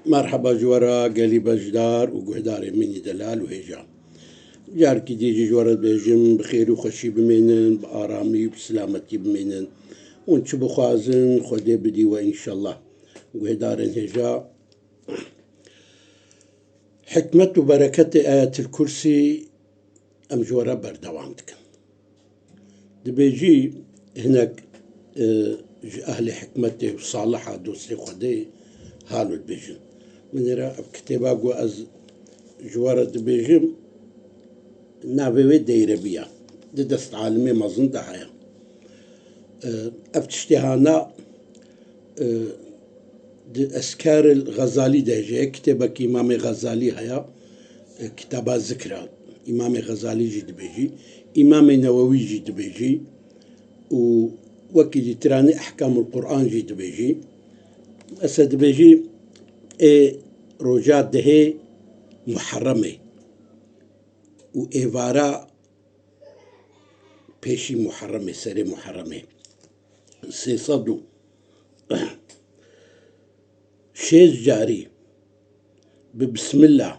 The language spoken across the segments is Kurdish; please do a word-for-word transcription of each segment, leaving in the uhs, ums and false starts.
Merheba ji we re gelî beşdar û guhdarên min î delal û hêja. Carekî dî jî ji we re dibêjim, bi xêr û xweşî bimînin, bi aramî û bi silametî bimînin. Hûn çi bixwazin, Xwedê bidî we înşellah. Guhdarên hêja, hikmet û bereketê Ayetil Kursî em ji we re berdewam dikin. Dibêjî hinek, e, ji ehlê hikmetê û saliha dostê Xwedê halo dibêjin. Min ê re ev kitêba ku ez ji we re dibêjim, navê wê Deyrebî ya. Di dest alimê mezin de heye. E, ev tiştê hana, e, di Eskeril Xezalî de jî, kitêbekî Îmamê Xezalî heye, e, kitaba zikra. Îmamê Xezalî jî dibêjî, Îmamê Newewî jî dibêjî û wekî dîtiranî Ehkamul Quran jî dibêjî. Ese dibêjî, ê roja dehê Muharremê û êvara pêşî Muharremê, serê Muharremê, sê sed û şêst carî bi Bismillah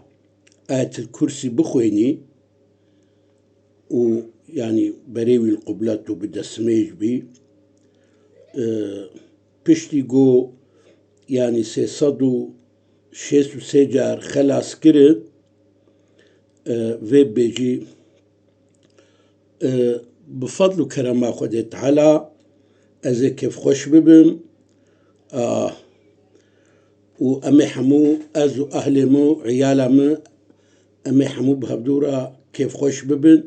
Ayetil Kursî bixwênî û, yanî, berê wî li qublet û bi destmêj bî, e, piştî ku, yanî, sê sed û şêst û sê car xelas kirin, e, vê bêjî, e, bi fadl û kerema Xwedê Teala ez ê kêfxweş bibim, a, û em ê hemû, ez û ehlê min û eyala min, em ê hemû bi hevdû re kêfxweş bibin.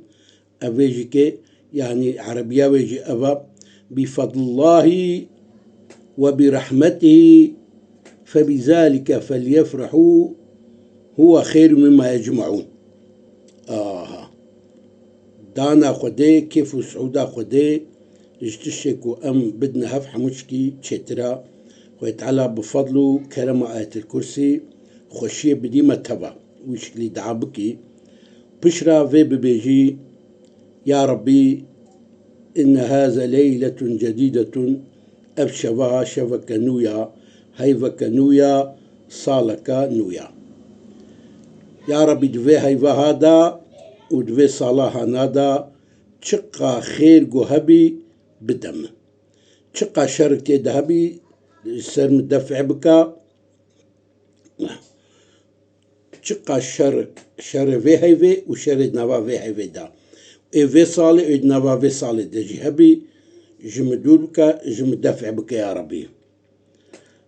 Ev vê jî ke, yanî erebiya wê jî ev e, "Bi fadlillahi ve bi rahmetihi fe bi zalike felyefrehu huve xeyrun mimma yecmeun." Aha. Dana Xwedê, kêf û siûda Xwedê, ji tiştê ku em bidine hev hemû çikî çêtir e. Xwedê Teala bi fadl û kerema Ayetil Kursî xweşiyê bidî me teva. Wî şiklî dua bikî. Piştre vê bibêjî, Ya Rabbî, inne haze leyletun cedîdetun, ev şeva şeveke nû ya, heyveke nû ya, saleke nû ya. Ya Rabbî, di vê heyva ha de û di vê sala hana de çiqa xêr ku hebî bide min. Çiqa şer tê de hebî, ji ser min def'e bike. Çiqa şer, şerê vê heyvê û şerê nava vê heyvê de, ê vê salê, ê nava vê salê de jî hebî, ji min dûr bike, ji min def'e bike ya Rebî.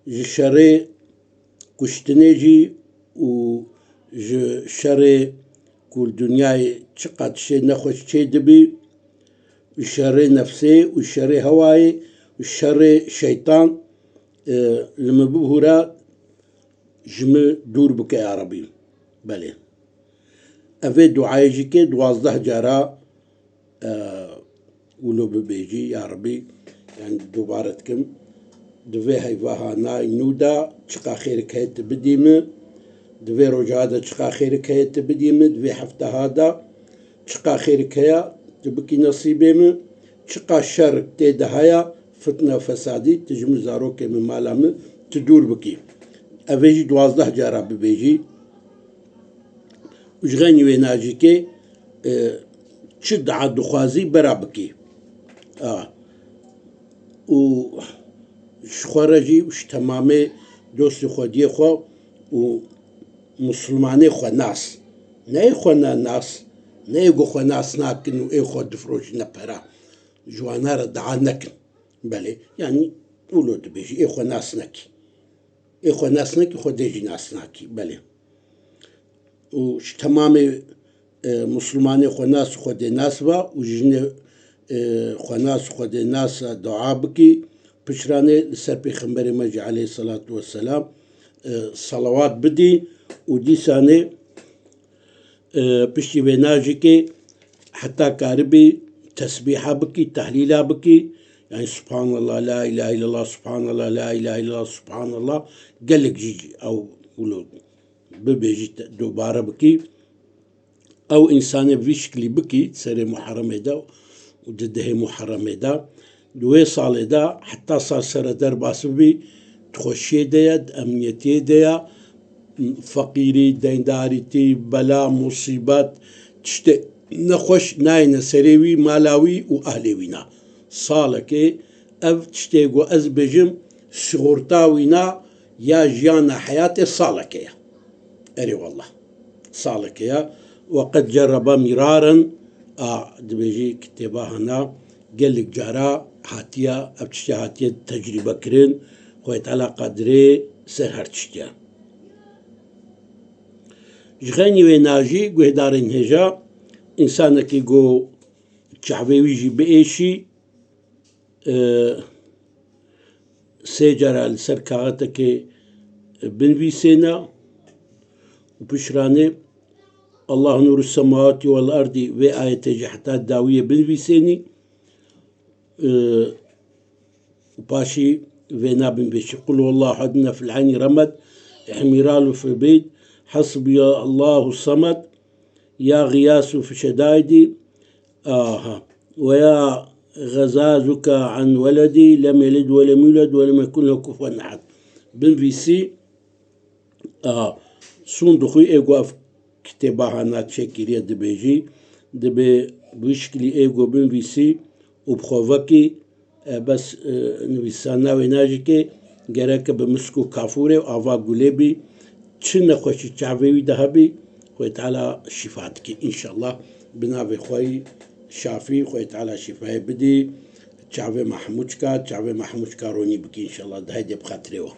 Ji şerê kuştinê jî û ji şerê ku li dinyayê çiqa tiştê nexweş çê dibî, û şerê nefsê û şerê hewayê û şerê şeytan, e, li min bibûre, ji min dûr bike ya Rebî. Belê. Ev ê duayê jî ke duwazdeh cara, e, wilo bibêjî, ya Rebî, yani dubare dikim, di vê heyva ha nayê nû de çiqa xêrik heye tu bidî min, di vê roja de çiqa xêrik heye tu bidî min, di vê hefteha de çiqa xêrik heye tu bikî nesîbê min, çiqa şer tê de heye, fitne fesadî, tu ji min zarokê min mala min tu dûr bikî. Ev ê jî duwazdeh cara bibêjî. Û ji xeynî wê najîkê, e, çi dua dixwazî bera bikî. A. Û ji xwe re jî û ji temamê dostê xwediyê xwe û misilmanê xwe nas. Ne ê xwe ne nas, ne ê ku xwe nas nakin û ê xwe difiroşine pera. Ji wana re dua nekin. Belê, yanî wilo dibêjî, ê xwe nas nekî. Ê xwe nas nekî, Xwedê jî nas nakî. Belê. Û ji temamê, e, misilmanê xwenas û Xwedê nas ba û ji jinê, e, xwenas û Xwedê nas dua bikî, pişranê li ser Pêxemberê me jî aleyhisselatu vesselam, e, salawat bidî û dîsanê, e, piştî vê najikê heta karibî tesbîha bikî, tehlîla bikî, yani Subhanallah, la ilahe illallah, Subhanallah, la ilahe illallah, Subhanallah, gelek jî ew wilo bibêjî, te-, dubare bikî. Ew însanê vî şiklî bikî serê Muharremê de û di dehê Muharremê de, di wê salê de heta sar sere derbas bibî, di xweşiyê de ye, di emniyetiyê de ye, Feqîrî, deyndarîtî, bela, musîbet, tiştê nexweş nayêne serê wî, mala wî û ehlê wî na. Salekê ev tiştê ku ez bêjim, sîxorta wî na ya jiyana heyatê salekê ye. Erê wallah. Salekê ye. Ve qed cerreba mîraren, a, dibêjî kitêba hana, gelek cara hatiye, ev tiştê hatiye tecrîbe kirin, Xwedê Teala qadirê ser her tiştî ye. Ji xeynî wê na jî guhdarên hêja, însanekî ku çavê wî jî biêşî, e, sê cara li ser kaxetekê binivîsêne û pişranê "Allahu nûru semawatî wel erdî" vê ayetê jî heta dawiyê binivîsênî. E, û paşî vêna binivîsî "Qul huwallahu ehad", nefil eynî remed, ihmîralu fil bît, "Hasbiya Allahu semed", ya Xiyasu fi şedaidî, aha, ve ya "Xezazuka an weledî, lem yelid ve lem yuled ve lem yekun lehu kufuwen ehad." Binivîsî, aha, sûndixwî ê ku ev kitêba hana çêkiriye dibêjî, dibê bi wî şikilî ê ku binivîsî û bi xwe vekî, e, bes, e, nivîsana wê najikê, gereke bi misk û kafûrê û ava gulê bî, çi nexweşî çavê wî de hebî, Xwedê Teala şîfa dike înşallah. Bi navê xwe yî Şafî, Xwedê Teala şîfayê bidî. Çavê Mahmûçka, çavê Mahmûçka ronî bike înşallah. Dihedê bi xatirê we.